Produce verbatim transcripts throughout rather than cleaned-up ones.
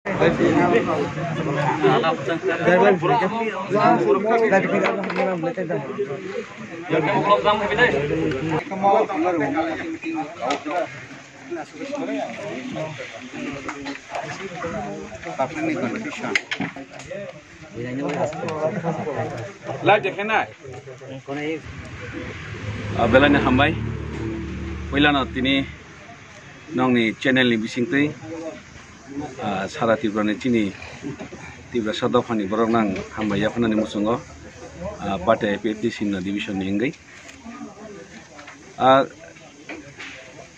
Live dekhe nai? Ah, belai no hambai. Puila no tini nongni channel ni bisingtwi, ah, sara Tripura ni chini Tiprasa dopha ni borok nang hambai yaphanani muchungo, ah, party I P F T Simna division ni wngwi. Ah,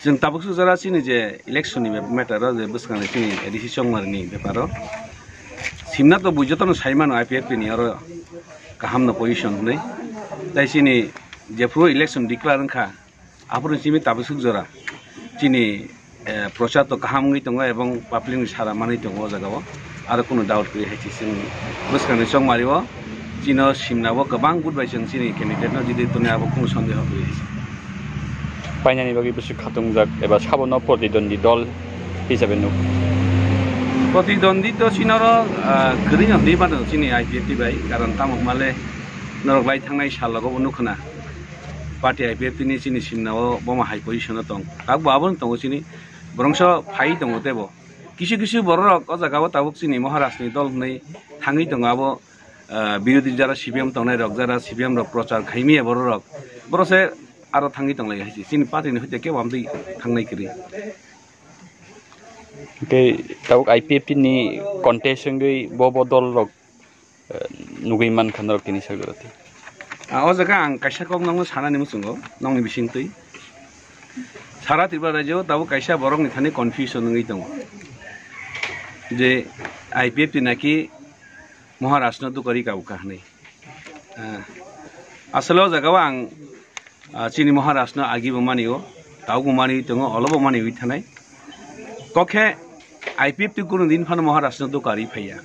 chwng tabuk suk jora chini je election ni be-, matter o je bwskang ni chini A D C Chongmari ni bepar o simna to bui jotono sai mano I P F T ni oro kaham no position hwnwi. Tai chini jephuru election declare wngkha, aphuru chini tabuk suk jora chini eh, prochar to kaham wngwi tongo ebong public ni sara manwi tongo o jaga o. Aro kunu doubt kwrwi hai se chwng bwskang ni Chongmari o chino simna bo kwbang vote bai chwng chini candidate no jiti tonwi abo kunu sondeho kwrwi hai se. Painani bagwi bwswk khatungjak eba sabono protidwandi dol hisabe nuk? Protidwandi to chini oro, ah, kwrwi no hwnwi mano chini I P F T bai, karon tamo hwnmale norok lai thangnai sal rogo bo nukha na party I P F T ni chini simna o boma hai position o tong, takbo abono tongo chini borongso phai tongo teibo. Kisu kisu bororok o jaga o tabuk chini Maharaj ni dol hwnwi thangwi tongo, abo, ah, birodhi jara C P M tongnai rok, jara C P M rok prochar khaimya bororok, borok se aro thangwi tonglai hai se. Chini party ni hoite kebo amtwi thangnai kwrwi. Tei tabuk I P F T ni contest wngwi bo bo dol rok eh, nugui mankha norok tini sak jora tei. Ah, o jaga ang kaisa kok nokno sanani muchungo, nokni bisingtwi. Sara Tripura rajyo tabuk kaisa borokni thani confusion wngwi tongo. Je I P F T naki Maharaj no dukari ka ukha hwnwi. Ah, asole o jaga o ang Ah, chini Maharaj no agi bo mani o, taubo mani tongo, olo bo mani wi thanai. Kokhe I P F T kunu din phano Maharaj no dukari phaiya.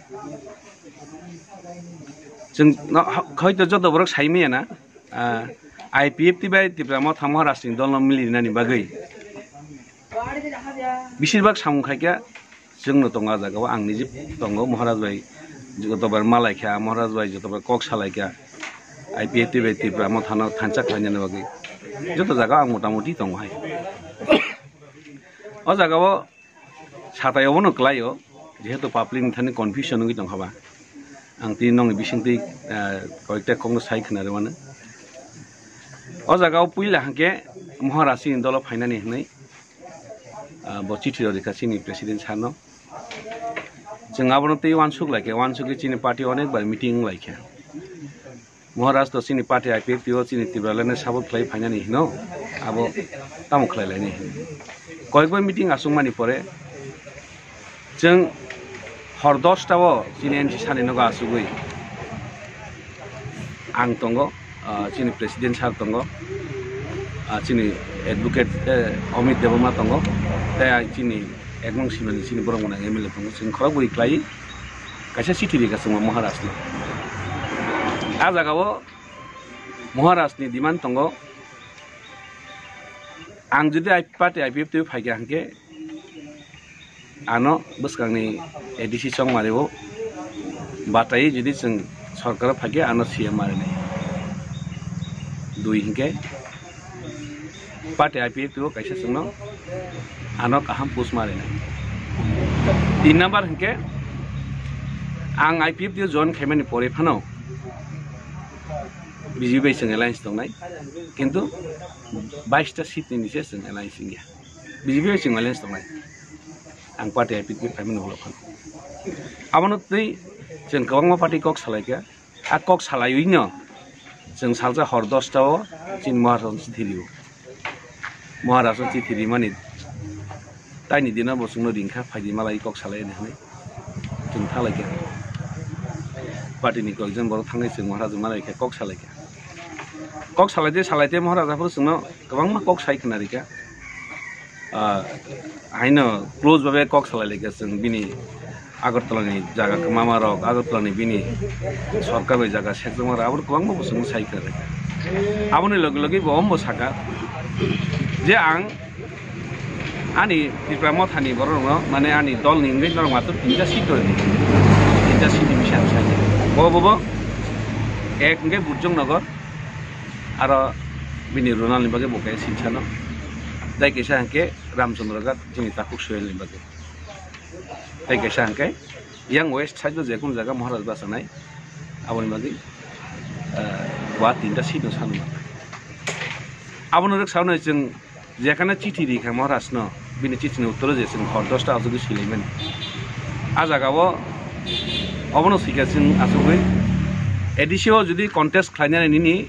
Chwng no, ha-, hoito joto borok sai manya na, ah, I P F T bai Tipra Motha Maharaj ni dol no mili nani bagwi. Bisir bak samung khaikha, chwngno tongo a jaga o, ang niji tongo, Maharaj bai jotobar malaikha, Maharaj bai jotobar kok salaikha, I P F T bai Tipra Mothano thansa khlainani bagwi joto jaga o ang motamuti tongo hai. O jaga o satai obono kwlai o, jehetu public ni thani confusion wngwi tongkha ba, ang tini nokni bisingtwi, eh, koyekta kokno sai khna rwmano. O jaga o puila hwnkhe Maharaj ni dolo phainani hwnwi, ah, bo chithi rw rikha chini president sir no. Chwng abono tei uansuk laikha, uansukwi chini party onek bar meeting wng laikha. Maharaj to chini party I P F T o chini Tipraland no support khlai phainani hino, abo tamo khlai lainai hino. Koyekbar meeting aswk mani pore, chwng hor dosta o chini M C sani nogo asugwi ang tongo, ah, chini president sir tongo, ah, chini advocate, eh, Amit Debbarma tongo, tei chini Ekmang Simani chini borok gwnang M L A tongo, chwng khorokbwi khlai kaisa chithi rikha chwngma Maharaj no. A jaga o Maharaj ni demand tongo, ang jodi I-, party I P F T o phaikha hwnkhe, ano bwskangni A D C Chongmari o batai jodi chwng sorkar o phaikhe ano C M marinai. Dui hwnkhe party I P F T o kaisa chwngno ano kaham post marinai. Tin number hwnkhe ang I P F T o join khaimani pore phano B J P bai chwng alliance tongnai, kintu bais ta seat ni se chwng alliance wngya. B J P bai chwng alliance tongnai. Ang party I P F T phaimani ulo phano. Abono twi chwng kwbangma party kok salaikha. A kok salaiwi no chwng salsa hor dosta o chini Maharaj no chithi rio. Maharaj no chithi rimani taini dino bo chwngno ringkha, phaidi malai kok salai hwnwi chwng thalaikha. Party ni koyekjon borok thangwi chwng Maharaj malaikha, kok salaikha. Kok salaite salaite Maharaj aphuru chwngno kwbangma kok sai khna rikha. Ah, haino close babe kok salai laikha chwng bini Agartala ni jaga kwmama rok, Agartala ni bini sorkar bai jaga sekjakma rok, abo kwbangma bo chwng sai khna rikha. Aboni loge loge bo ombo saka je ang Ani Tipra Mothani bororokno, mane ani dolni wngwi norok matwr tinta seat rwdi. Tinta seat ni bwskango sai. Bo, bo, bo. Ek hwnkhe Burjong Nagar, aro bini Ronalni bagwi bo kaisa seat sano. Tei kaisa hwnkhe Ramchandra Ghat, chini takhuk Sohelni bagwi. Tei kaisa hwnkhe yang west side o jekunu jaga Maharaj bachanai, aboni bagwi, ah, bo tinta seat no sano. Abono rwk saunai chwng jekhana chithi rikha Maharaj no, bini chithi ni uttoro je chwng hor dosta asugwi swilaimani. A jaga o obono swikha chwng asugwi A D C o jodi contest khlainani nini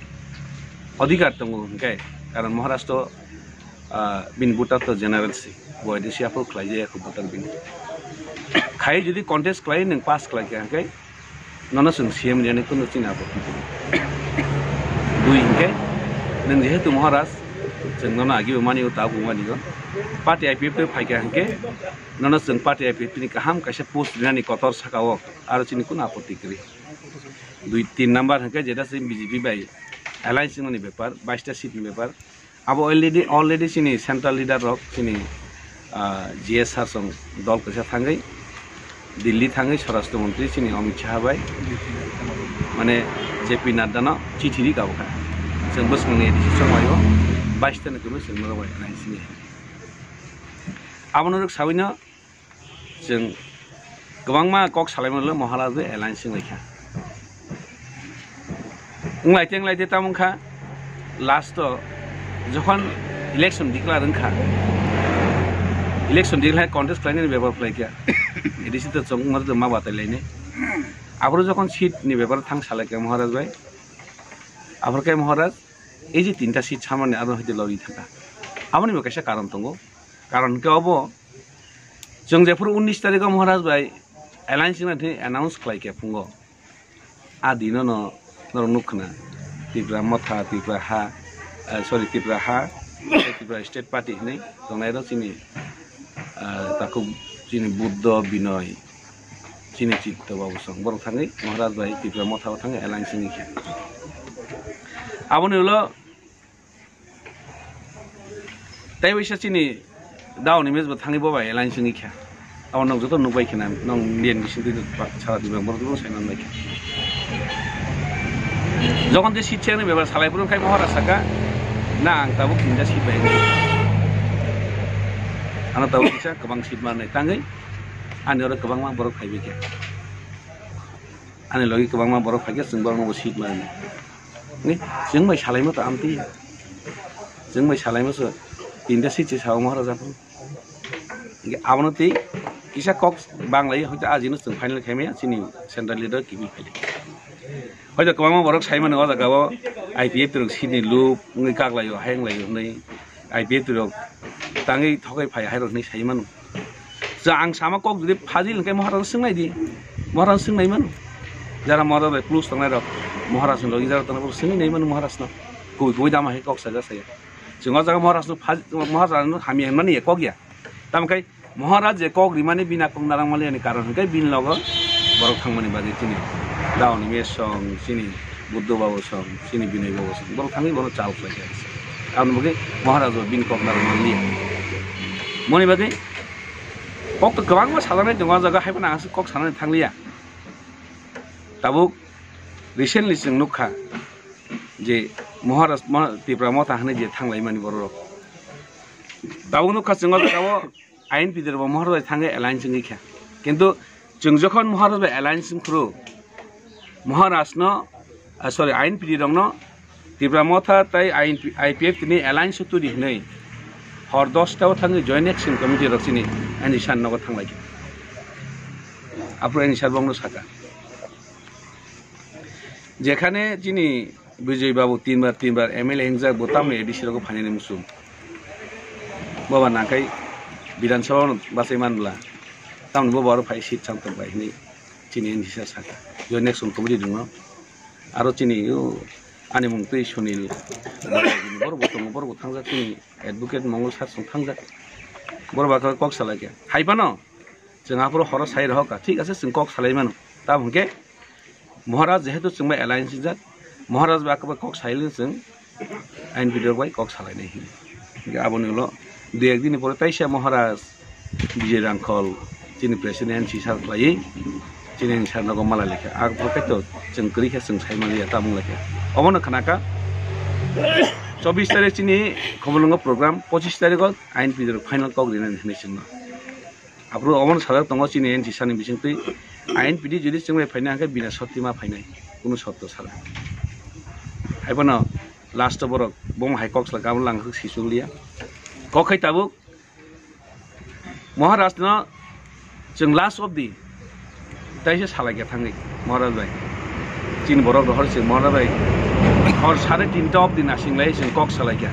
odhikar tongo hwnkhe, karon Maharaj to ah, bini voter to general si, bo A D C aphuru khlai jaya kho voter bini. Khai jodi contest khlai nwng pass khlai kha hwnkhe, nono chwng C M riyani kuno chini apor khe. Dui hwnkhe, nwng jehetu Maharaj, chwng nono agi bo mani o, ta bo mani o. Party I P F T phai kha hwnkhe, nono chwng party I P F T ni kaham kaisa post rinani kotor saka o, aro chini kuno apor kwrwi. Dui, tin number hwnkhe jeta se B J P bai alliance wngmani bepar, bais ta seat ni bepar. Abo already, already chini central leader rok, chini, ah, G S sir song dol kaisa thangwi, Delhi thangwi Swarashtra Mantri chini Amit Shah bai, mane J P Nadda no chithi ri kabo kha. Chwng bwskang ni decision waio, bais ta ni kwrwi chwng norok bai nai sini. Abono rwk saui no, chwng kwbangma kok salaimano le Maharaj bai alliance wnglaikha. Wnglaite wnglaite tamo wngkha, last o jokhon election declare wngkha, election declare contest khlainani bepar khlaikha, A D C to chwng wngma ma batai lainai. Aphuru jokhon seat ni bepar thang salaikha Maharaj bai, aphuru khe Maharaj ei je tinta seat samani aro hwide lori thangkha. Aboni bo kaisa karon tongo. Karon hwnkhe obo, chwng jephuru unnish tarikh o Maharaj bai alliance wngna thwi announce khlai khe phungo, a dino no norok nuk khna Tipra Motha, Tipra Ha, eh, sorry, Tipra Ha, Tipra State Party hinwi tongnai rok chini, eh, takhuk chini Buddho Binoy, chini Chitto Babu song borok thangwi Maharaj bai Tipra Motha o thangwi alliance wngwi khe. Aboni ulo Tei waisa chini daoni match bo thangwi bo bai alliance wngwi kha. Abo nok joto nukbai khna, nong Indian bising twi sara twi borok joto sai manbai kha. Jokhon je seat share ni bepar salai phuru khai Maharaj saka, "Na, ang tabuk tinta seat bai wngwi. Ano tabuk kisa kwbang seat manwi tangwi ani oro kwbangma borok phaibai kha." Ani logi kwbangma borok phaikhe chwng borokno bo seat manwi. Ni chwng bai salaima to amtwi. Chwng bai salaima se tinta seat se sao Maharaja phuru. Hinkhe abono twi kisa kok banglai hoito ajino chwng final khaimaya chini central leader kibi phaidi. Hoito kwbangma borok saimano o jaga o I P F T rok seat ni lup wngwi kaklaio, hayung laio hwnwi I P F T rok tangwi thokgwi phai hai rok hwnwi saimano. Chwng ang sama kok jodi phajil hwnkhe Maharaj swngnai di, Maharaj swngnai mano. Jara Maharaj bai plus tongnai rok, Maharaj ni logi jara tongnai rok swngwi nai mano Maharaj no. Kubui kubui dama hai kok saja saya. Chwng o jaga Maharaj no phaj-, Maharaj no hamya hwnmani ya kok ya. Tamo khai Maharaj je kok rimani bina kok narang mali ani karon hwnkhe bini logo borok thangmani bagwi chini Daoni Mesh song, chini Buddho Babu song, chini Binoy Babu song. Borok thangwi bono chal khlai kha. Aboni bagwi Maharaj bo bini kok narang mali ya. Moni bagwi Kok to kwbangma sajaknai tongo, o jaga haiphano ang aswk kok sanani thangliya. Tabuk recently chwng nukha je Maharaj, Mo-, Tipra Motha hwnwi je thanglaimani bororok. Tabuk nukha chwng o jaga o I N P D rok bo Maharaj bai thangwi alliance wngwi kha. Kintu chwng jokhon Maharaj bai alliance wngphuru, Maharaj no, ah, sorry, I N P D rok no Tipra Motha tei I N P, I P F T ni alliance o turi hwnwi hor dosta o thangwi Joint Action Committee rok chini N G sir nogo thanglai kha. Aphuru N G sir bo wngno saka. Jekhane chini Bijoy Babu tinbar, tinbar M L A hingjak, bo tamni A D C rogo phainani muchung. Boba nangkhai Bidhan Sabha no bachai manbla, tamni boba aro phai seat cham tong bai hwnwi chini N G sir saka. Joint Action Committee dwngno. Aro chini o ani mung twi Sunil, borok bo tongo, borok bo thangjak chini advocate Mongol sir song thangjak. Borok ba kok salai kha. Hai phano chwng aphuru horo sai rohor kha. Thik ase, chwng kok salai mano. Tamo hwnkhe Maharaj jehetu chwng bai alliance rijak, Maharaj bai akwbai kok sailwng chwng I N P D rok bai kok salainai hwnwi. Hwnkhe aboni ulo Dui ek dini pore taisa Maharaj Bijay Rangkhol chini president N C sir khlaiwi chini N C sir nogo malai laikha. Ang pore kaitor chwng kwrwi khe chwng sai manliya tamung laikha. Obono khnakha chobbish tarik chini Khumulwngo program, pochis tarikgo I N P D rok final kok rinani hinwi chwngno. Aphuru obono sajak tongo chini N C sir ni bisingtwi I N P D jodi chwng bai phainai hwnkhe bina sottima phainai, kunu sotto sala. Haiphano last o borok bomo hai kok salaka abo langkuk sichukliya. Kok khai tabuk Maharaj no chwng last of the taisa salai khe thangwi Maharaj bai. Chini borok rohor se Maharaj bai. Hor sare tinta of the nasing lai chwng kok salai kha.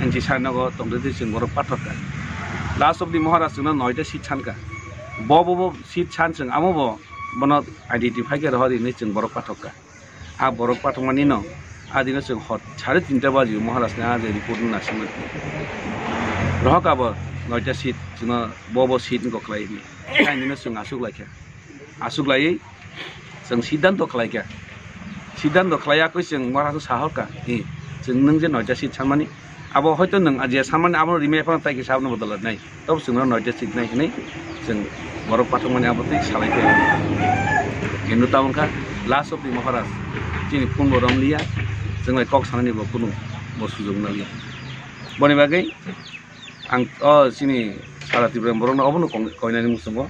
N C sir nogo tongtwi chwng borok pathor kha. Last of the Maharaj chwngno noita seat san kha. Bo bo bo seat san chwng amo bo bono identify khe rohor hinwi chwng borok pathor kha. A borok pathokmani no, a dino chwng hor sare tinta baji o Maharaj ni a je report no nasimani. Rohok abo noita seat chwngno bo bo seat wngkha khlai hinwi. Kainwi no chwng aswk laikha. Aswk laiwi chwng siddhanto khlaikha. Siddhanto khlaiya khe chwng Maharaj no sahorkha. Hi, chwng nwng je noita seat sanmani, abo hoito nwng je sanmani abono rimai phano tai kisa abono bodol nai. Tabuk chwngno noita seat nai hinwi chwng borok pathokmani abo twi salai khe. Hinwi tabuk kha last of the Maharaj. Chini phone bo romliya, chwng bai kok sanani bo kunu bo sujok naliya. Boni bagwi ang o chini sara Tripura borokno obono kong-, koinani muchungo.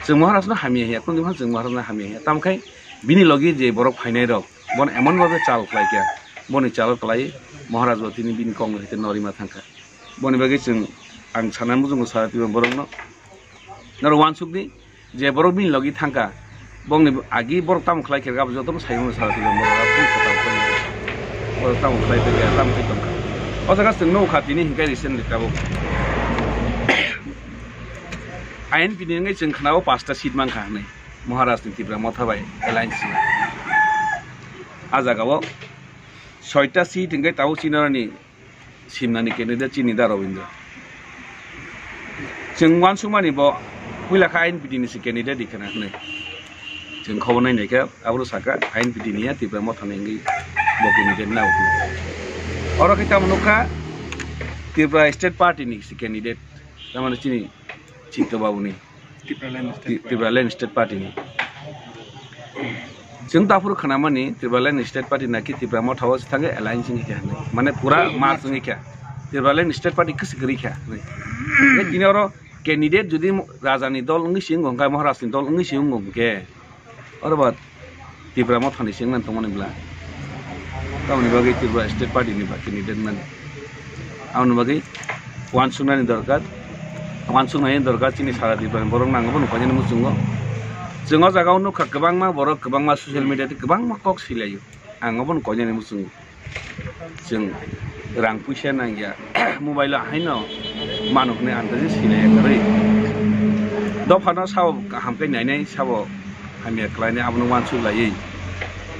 Chwng Maharaj no hamya hiya, kunu diphano chwng Maharaj no hamya hiya. Tamkhe bini logi je borok phainai rok, bono emon bhabe chal khlai kha, boni chal khlai Maharaj bo tini bini kok no hete norima thangkha. Boni bagwi chwng, ang sana muchungo sara Tripura borokno, norok uansukdi je borok bini logi thangkha, bongni agi borok tamo khlai khe abo jotono sai mano sara Tripura borok, abo tamo khlai khe tamo khe tongkha. O jaga chwng nukha tini hinkhe recently tabuk I N P ni wngwi chwng khnao pasta seat mankha hinwi. Maharaj ni Tipra Motha bai alliance ni. A jaga o soita seat hingke tabuk chini oroni simnani candidate chini da Robindra. Chwng uansukmani bo puila khe I N P D ni se candidate rikha na hinwi. Chwng khobor nai naikha, aboro sakha I N P D ni ya Tipra Motha ni wngwi bo candidate na. Oro khe tamo nukha Tripura State Party ni se candidate, tamani chini Chitto Babu ni. Tipraland State Ti-, Party. Tipraland State Party ni. Chwng taphuru khnamani Tipraland State Party naki Tipra Motha o se thangwi alliance wngwi kha hinwi. Mane pura march wngwi kha. Tipraland State Party kwswk kwrwi kha hinwi. Tei tini oro candidate jodi mo-, raja ni dol wngwi se wngkha, Maharaj ni dol wngwi se wngkha hwnkhe, oro ba Tipra Motha ni se wngmani tongmani bwla. Tamoni bagwi Tripura State Party ni ba candidate mani. Aboni bagwi uansuknani dorkar, uansuknani dorkar chini sara Tripura ni borok nang abono koinani muchungo. Chwng o jaga o nukha kwbangma borok, kwbangma social media tei kwbangma kok swilaio. Ang abono koinani muchungo. Chwng rang puisa nangya, mobile o haino mano hwnwi andaji swilaiya kwrwi. Dophano sabo kaham khe nainai, sabo hamya khlainai, abono uansuk laiwi.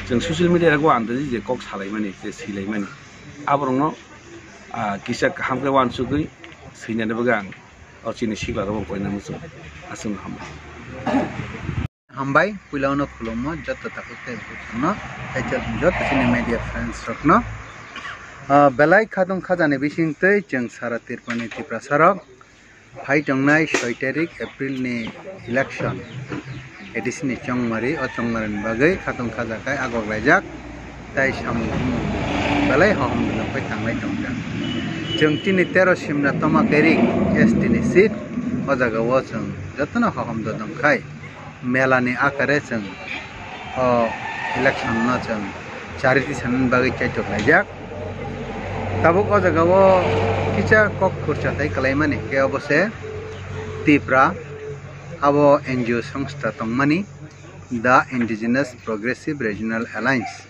Chwng social media o andaji je kok salaimani, je swilaimani. Aborokno, ah, kisa kaham khe uansugwi swinani bagwi ang o chini sikla rokbo koina muchung. Aswk hambai. Hambai, puila uno khulummo joto takhuk tei bukhukno, tei joto chini media friends rokno. Ah, belai khatung khajani bisingtwi chwng sara Tripurani Tiprasa rok phai tongnai soi tarik April ni election A D C ni chongmari, o chongmari ni bagwi khatung khajakhai agok laijak tei samung belai hohom dwlwng bai tanglai tongjak. Chwng chini tero simna toma kairik S T ni seat, o jaga o chwng jotono hohom dodom khai mela ni akare chwng o election no chwng chariti sanani bagwi chaitok laijak. Tabuk o jaga o kisa kok khurcha tai kwlaimani khe obo se Tipra, abo N G O songstha tongmani, The Indigenous Progressive Regional Alliance,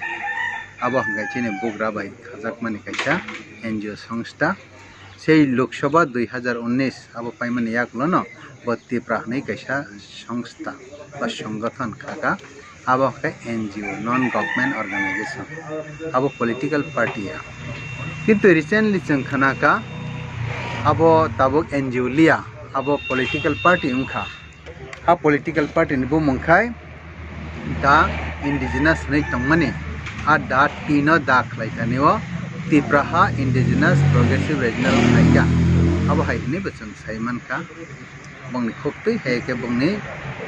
abo hwnkhe chini bugra bai khajakmani kaisa N G O songstha. Sei Lok Sabha dui hazar unnish abo paimani yagulono bo Tipra hwnwi kaisa songstha ba songothon khaka, abo khe N G O, non government organization, abo political party ya. Kintu recently chwng khna kha abo tabuk N G O liya, abo political party wngkha. A political party ni bumung khai The Indigenous hwnwi tongmani, a The T no da khlai thani o Tipraha Indigenous Progressive Regional khlai kha. Abo hai hwnwi bo chwng sai mankha, bongni khuktwi hai khe bongni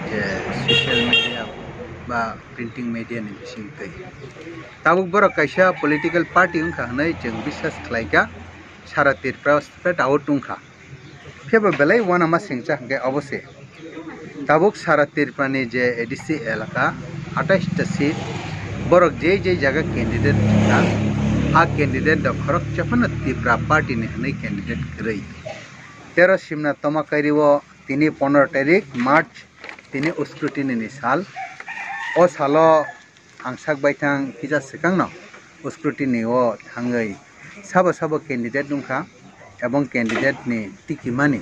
je social media ba printing media ni bisingtwi. Tabuk borok kaisa political party wngkha hwnwi chwng biswas khlaikha, sara Tripura spread out wngkha. Phiya bo belai uanama singcha hwnkhe obo se. Tabuk sara Tripura ni je A D C elaka atais ta seat, borok je je jaga candidate wngkha, a candidate rok khoroksa phano Tripura party ni hwnwi candidate kwrwi. Tero Simna Toma Kairi o tini pondro tarik March, tini scrutiny ni sal. O salo ang sak baithang kisa swkangno scrutiny o thangwi sabo sabo candidate wngkha, ebong candidate ni tikimani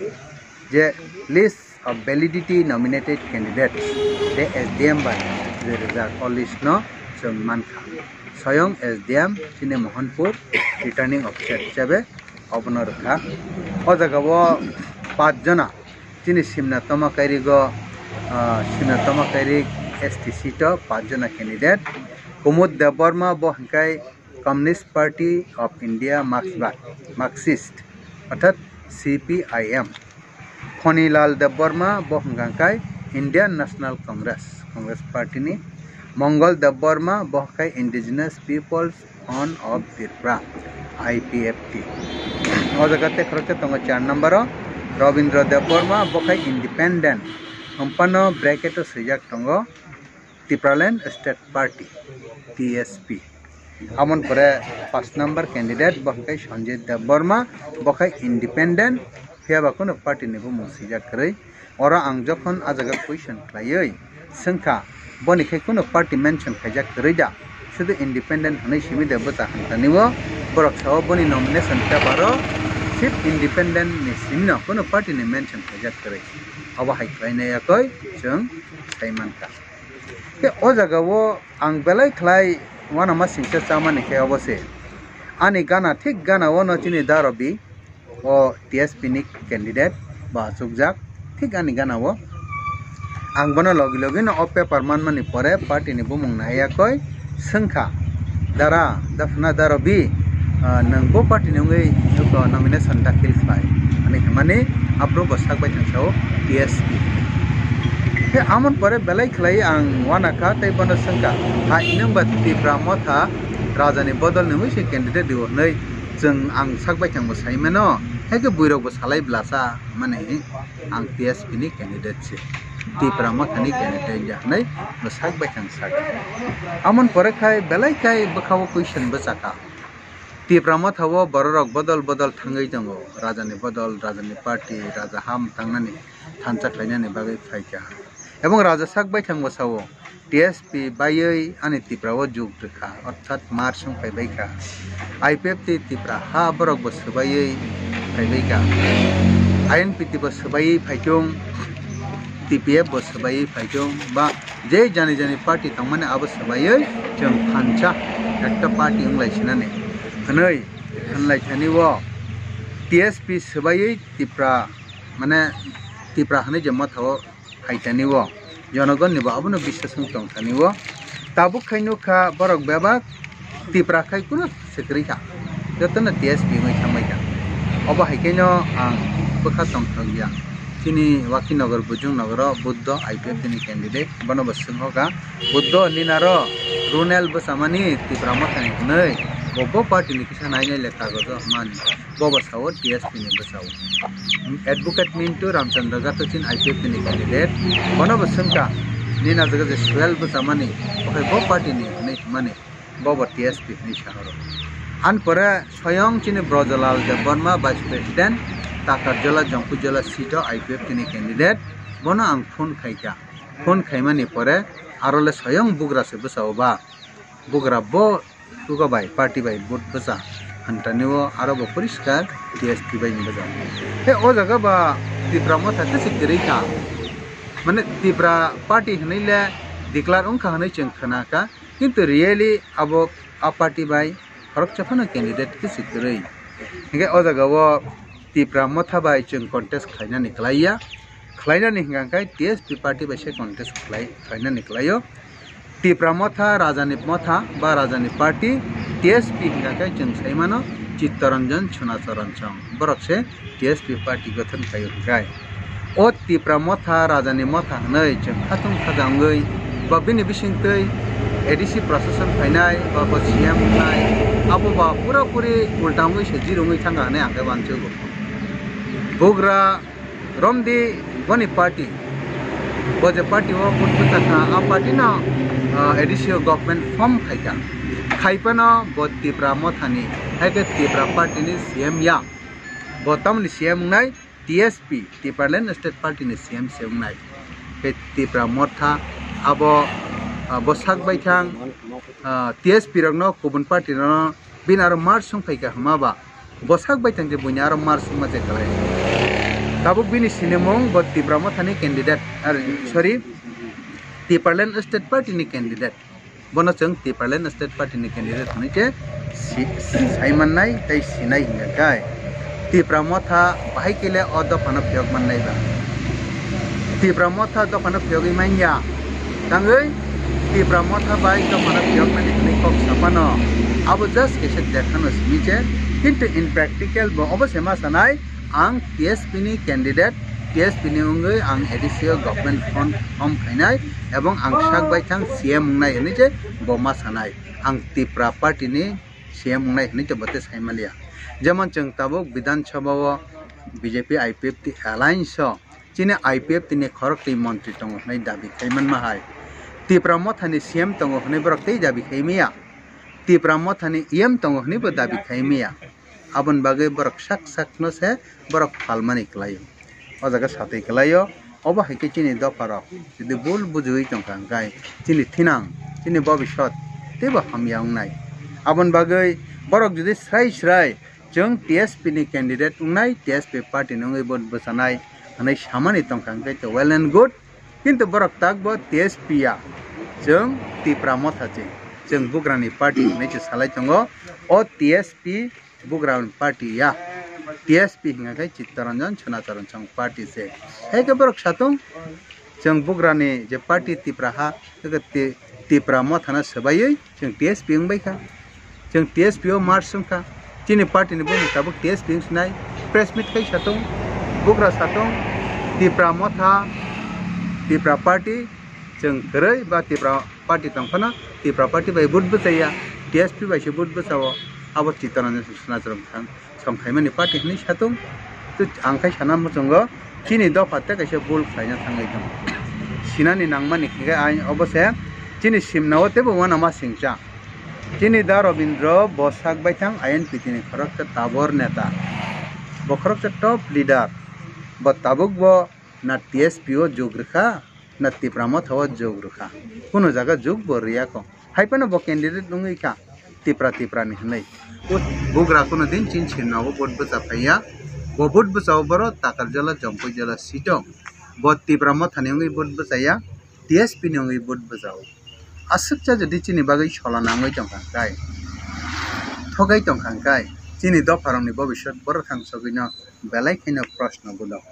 je list of validity nominated candidates, tei S D M bai kwrwi rijak, o list no chwng mankha. Soyong S D M chini Mohanpur returning officer hisabe obono rwkha. O jaga o pach jona chini Simna Toma Kairi go, ah, Simna Toma Kairi S T seat o pach jona candidate. Kumud Debbarma bo hwnkhe Communist Party of India Marxbad, Marxist, orthat C P I M. Khonilal Debbarma bo hwnkha khe Indian National Congress, Congress Party ni. Mongol Debbarma bo khe Indigenous People's Front of Tripura, I P F T. O jaga tei khoroksa tongo char number o Rabindra Debbarma bo khe independent, hwnphano bracket o swijak tongo Tipraland State Party, T S P. Amon pore paanch number candidate bo hwnkhe Sanjay Debbarma, bo khe independent, phiya ba kunu party ni bumung swijak kwrwi. Oro ang jokhon a jaga question khlaiwi swngkha, boni khe kunu party mention khaijak kwrwi da, sudu independent hwnwi simi de bwsa hantani o, borok sao boni nomination paper o sip independent ni simi no, kunu party ni mention khaijak kwrwi. Abo hai khlainai yakoi chwng sai mankha. Tei o jaga o ang belai khlai uanama singcha chamani khe obo se. Ani gana thik gana o no chini Darobi o T S P ni candidate ba achukjak, thik ani gana o. Ang bono logi logi no o paper manmani pore party ni bumung nai yakoi swngkha, "Dara, Daphna Darobi, ah, nwng bo party ni wngwi nomination dakhil khlai?" Ani hwnmani aphuru bo sak baithang sao T S P. Khe amon pore belai khlai ang uanakha tei bono swngkha, "Hai nwng ba Tipra Motha Raja ni bodol ni wngwi se candidate rio?" hwnwi chwng ang sak baithang bo sai mano, hai khe buirok bo salai blasa mani ang T S P ni candidate se, Tipra Motha ni candidate ya hwnwi bo sak baithang sak. Amon pore khai belai khai bwkha o question bwchakha. Tipra Motha o bororok bodol bodol thangwi tongo, Raja ni bodol, Raja ni party, Raja ham tangnani thansa khlainani bagwi phaikha. Ebong Raja sak baithang bo sao, T S P baiwi ani Tipra o jug rwkha, orthat March wng phaibaikha. I P F T Tipra ha borok bo swbaiwi phaibaikha. I N P T bo swbaiwi phaithung, T P F bo swbaiwi phaithung, ba je jani jani party tongmani abo swbaiwi chwng thansa ekta party wnglai sinani hwnwi hwnlai thani o T S P swbaiwi Tipra, mane Tipra hwnwi je Motha o phaithani o, jonogonni bo abono biswas wng tongthani o. Tabuk khai nukha borok bebak Tipra khai kunu se kwrwi kha, jotono T S P wngwi thangbai kha. Obo hai khe no ang bwkha tongthok ya. Chini Wakinagar Bujung Nagaro Buddho I P F T ni candidate, bono bo swngkha, "Buddho, ninaro Runel bwchamani Tipra Mothani hwnwi, bo bo party ni kisa nainai le kagojo mani?" Bo bwsao T S P ni bwsao. Advocate Mintu Ramchandra Gatochin I P F T ni candidate, bono bo swngkha, "Nini jaga je Suel bwchamani, bo hai bo party ni hwnwi hwnmani, bo bo T S P hwnwi sa horo." Ani pore soyong chini Brojalal Debbarma, Vice President, Takarjola, Jongkujola seat o I P F T ni candidate, bono ang phone khaikha. Phone khaimani pore aro le soyong bugra se bwsao ba. Bugra bo tuga bai, party bai vote bwsa hantani o, aro bo poriskar T S P bai ni bwsa. He o jaga ba Tipra Motha khe se kwrwi kha. Mane Tipra party hwnwi le declare wngkha hwnwi chwng khna kha. Kintu really abo a party bai khoroksa phano candidate khe se kwrwi. Hinkhe o jaga o Tipra Motha bai chwng contest khlainani kwlaiya. Khlainani hwnkha khe T S P party bai se contest khlai, khlainani kwlaio. Tipra Motha, Rajani Motha ba Rajani party, T S P hwnkha khe chwng sai mano, Chittaranjan Sunacharan song, borok se T S P party gothon khaio hwnkhe. O Tipra Motha, Rajani Motha hwnwi chwng khatung khaja wngwi, ba bini bisingtwi A D C prashason phainai, ba bo C M wngnai, abo ba pura puri ulta wngwi se zero wngwi thangkha hwnwi ang khe uansugo. Bugra romdi boni party, bo je party o vote bwchakha, a party no, ah, A D C o government form khaikha. Khaipano bo Tipra Mothani, hai khe Tipra party ni C M ya. Bo tamoni C M wngnai T S P, Tipraland State Party ni C M se wngnai. Khe Tipra Motha abo, ah, bwsak baithang, ah, T S P rokno kubun party rokno bini aro mar sung phaikha hwnma ba, bwsak baithang je buini aro mar sungma je kwlai. Tabuk bini sinimung bo Tipra Mothani candidate, ar, sorry, Tipraland State Party ni candidate. Bono chwng Tipraland State Party ni candidate hwnwi khe si-, sai mannai tei sinai hwnkha khe Tipra Motha bahai khe le o dophano phiyok mannai ba. Tipra Motha dophano phiyogwi manya. Tangwi Tipra Motha bai dophano phiyokmani hwnwi kok saphano abo just kaisa dekhano simi se, kintu in practical bo obo se ma sanai, ang T S P ni candidate, T S P ni wngwi ang A D C o government form, form khainai, ebong ang sak baithang C M wngnai hwnwi se bo ma sanai. Ang Tipra party ni C M wngnai hwnwi se bo tei sai manliya. Jemon chwng tabuk Bidhan Sabha o B J P I P F T alliance o chini I P F T ni khorok twi montri tongo hwnwi dabi khai manma hai. Tipra Mothani C M tongo hwnwi borok tei dabi khai maya. Tipra Mothani E M tongo hwnwi bo dabi khai maya. Aboni bagwi borok sak sakno se borok phalmani kwlaio. O jaga satwi kwlaio. Obo hai khe chini dopharok jodi bul bujiwi tongkha hwnkhe chini thinang, chini bobisot teibo hamya wngnai. Aboni bagwi borok jodi srai srai chwng T S P ni candidate wngnai, T S P party ni wngwi vote bwchanai hwnwi samani tongkha hwnkhe to well and good. Kintu borok takbo T S P ya, chwng Tipra Motha se, chwng bugrani party hwnwi se salai tongo. O T S P bugrani party ya, T S P hwnkha khe Chittaranjan Sunacharan song party se. Hai khe borok satung, chwng bugrani je party Tipra ha, Tipra Mothano swbaiwi chwng T S P wngbaikha. Chwng T S P o march wngkha. Chini party ni bumung tabuk T S P wng sinai. Press meet khai satung, bugra satung, Tipra Motha, Tipra party, chwng kwrwi ba Tipra party tongphano Tipra party bai vote bwchaya, T S P bai se vote bwchao, abo Chittaranjan Sunacharan thang. Song khaimani party hwnwi satung. Tei ang khai sana muchungo chini dopha tei kaisa bul khlaina thangwi tongo. Sinani nangmani hwnkhe ain obo se chini simna o teibo uanama singcha. Chini da Robindro bo sak baithang I N P T ni khoroksa tabor neta. Bo khoroksa top leader. Bo tabuk bo na T S P o jug rwkha, na Tipra Motha o jug rwkha. Kunu jaga jug bo rwya kho. Hai phano bo candidate wngwi kha Tipra Tipra ni hwnwi. Bugra kunu din chini simna o vote bwcha phaiya. Bo vote bwcha o borok Takarjala, Jampuijala seat o. Bo Tipra Motha ni wngwi vote bwchaya, T S P ni wngwi vote bwchao. Aswk cha jodi chini bagwi sola nangwi tongkha hwnkhe, thogai tongkha hwnkhe, chini dopharokni bobiswt borok thangsogwino belai kheno proshno budok.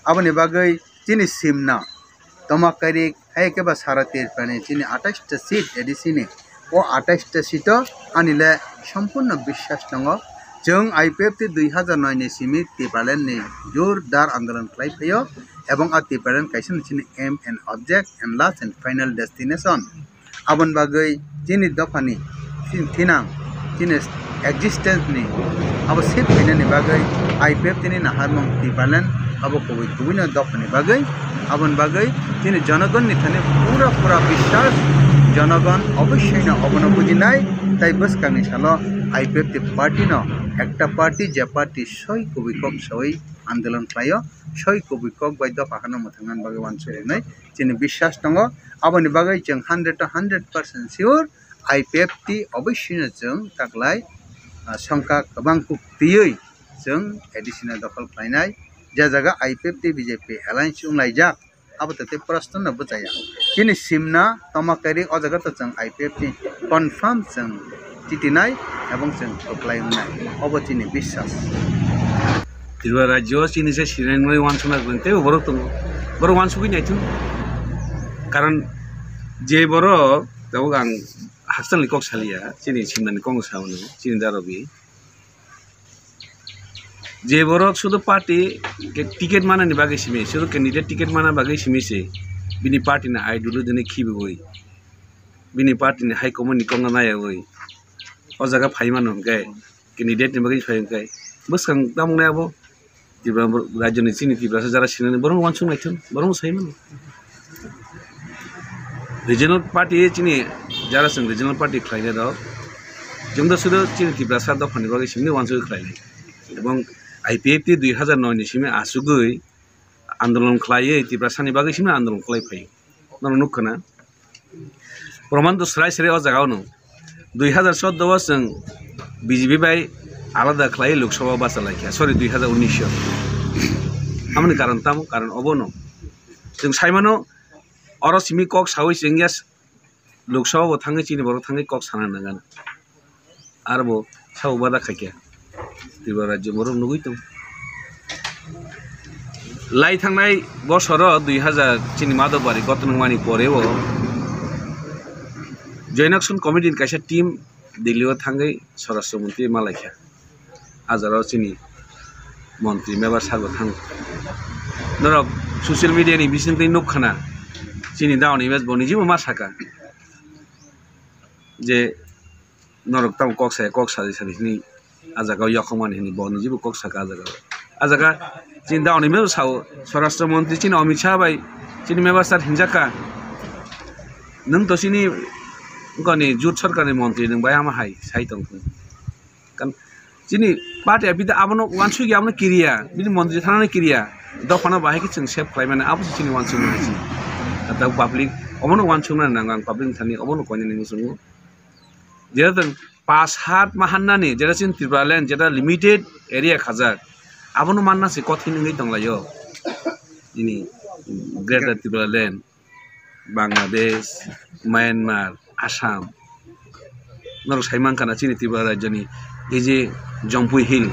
Aboni bagwi chini simna Tomakairik, hai khe ba sara Tripura ni chini atais ta seat A D C ni, o atais ta seat o ani le sompurno biswas tongo. Chwng I P F T dui hazar noi ni simi Tipraland ni jordar andolon khlai phaio, ebong a Tipraland kaisa ni chini aim and object and last and final destination. Aboni bagwi chini dophani chini thinang, chini existence ni abo save khainani bagwi I P F T ni naharmung Tipraland abo kubui kubui no dophani bagwi. Aboni bagwi chini jonogon ni thani pura pura biswas, jonogon obossoi no obono bujinai, tai bwskang ni salo I P F T party no ekta party, je party soi kubui kok soi andolon khlaio, soi kubui kok bai dopha hano mwthangna bagwi uansuknai chini biswas tongo. Aboni bagwi chwng hundred to hundred percent sure I P F T obossoi no chwng taklai, ah, songkha kwbang kuk twiwi chwng A D C no dokhol khlainai. Je jaga I P F T B J P alliance wnglaijak, abo to tei proshno no bwchaya. Chini simna Tomakairik o jaga to chwng I P F T confirm chwng titinai ebong chwng kwplai wngnai. Obo chini biswas. Tripura rajyo chini se sinai nai uansukna kwrwng teibo borok tongo. Borok uansugwi naithung. Karon je borok tabuk ang hasteni kok saliya, chini simnani kok sa mano, chini darobi. Je borok sudu party ke ticket manani bagwi simi, sudu candidate ticket mana bagwi simi se, bini party ni idol dini khibiwi, bini party ni high command ni kok nayawi, o jaga phai mano hwnkhe, candidate ni bagwi phai hwnkhe, bwskang tamung nai abo, Tripura rajyo ni chini Tiprasa jara sinani borok wansuk naithung, borok sai mano. Regional party chini jara chwng regional party khlainai rok, chwng da sudu chini Tiprasa dophani bagwi simi wansuk khlainai. Ebong I P F T dui hazar noi ni simi asugwi andolon khlaiwi Tiprasa ni bagwi simi andolon khlai phai. Norok nuk khna. Proman to srai srai o jaga ono. Dui hazar chordo o chwng B J P bai alada khlai Lok Sabha bachalaikha, sorry, dui hazar unis o. Amoni karon tamo? Karon obono. Chwng saimano, oro simi kok sawi chwng ya Lok Sabha bo thangwi chini borok thangwi kok sana nangani. Arbo sabo bada khaikha. Tripura rajyo borok nugwi tong. Lai thangnai bosoro dui hazar chini Madhobari gotno wngmani pore o Joint Action Committee ni kaisa team Delhi o thangwi Swarashtra Mantri malaikha. Ajaro chini Mantri Mebar sar bo thang. Norok social media ni bisingtwi nuk khna chini daoni mes bo nijibo ma saka je norok tamo kok saya, kok sadi sadi hini a jaga o yokhok mani hini bo nijibo kok saka a jaga o. A jaga chini daoni mes sao Swarashtra Mantri chini Amit Shah bai chini Mebar sar hinjaka. Nwng to chini goni jut sarkar ni mantri nwng bai ama hai sai tong thung. Kan chini party abida abono wansuk ya, abono kiriya, bini mantri thanani kiriya. Dophano bahai khe chwng save khlai mani, abo se chini wansuk mani chini. Kata public obono wansuk nani nango, ang public ni thani obono koinani muchungo. Jera tong pas hat ma hannani, jera chini Tripura land, jera limited area khajak, abono manna se kothin wngwi tonglaio. Ini Greater Tripura land. Bangladesh, Myanmar, Assam, norok sai mankha na chini Tripura rajyoni ei je Jampui Hill.